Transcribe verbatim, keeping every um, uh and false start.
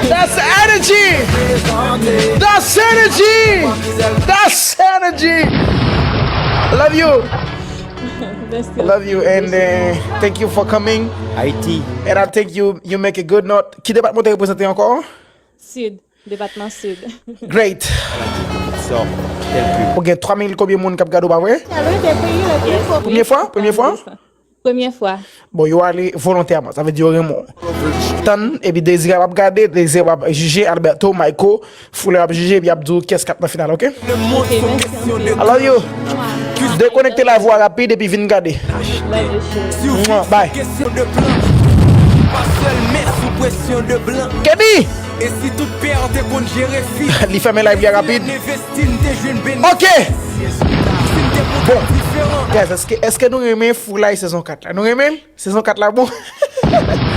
That's energy. That's energy. That's energy. Love you. Love you and uh, thank you for coming. Haiti. And I think you you make a good note. Ki depatman w te reprezante ankò? Sid, depatman Sid. Great. Sò, tèl ke Ou gen twa mil konbyen moun k ap gade w, pa vre? Premye fwa? Premye fwa? Premye fwa. Bon, yo ale volontèman, sa vle di yo renmen w. Tann, epi Dezirab ap gade, Dezirab ap jije, Alberto, Mayko, Foulay ap jije, epi y ap di w kiyès k ap nan final, oke? I love you. Dekonekte live ou a rapid epi vin gade. Love you, cheri. Mwa, bye. Kesyon de plan. Pa sèlman sou presyon de blan. Kebi! E si tout pè te konn jere fi? Li fèmen live li a rapid. Envesti n te jwenn beni. Oke! Si n te pou Bon. Diferan. Guys, èske, èske nou renmen Foulay sezon kat la? Nou renmen l? Sezon kat la bon?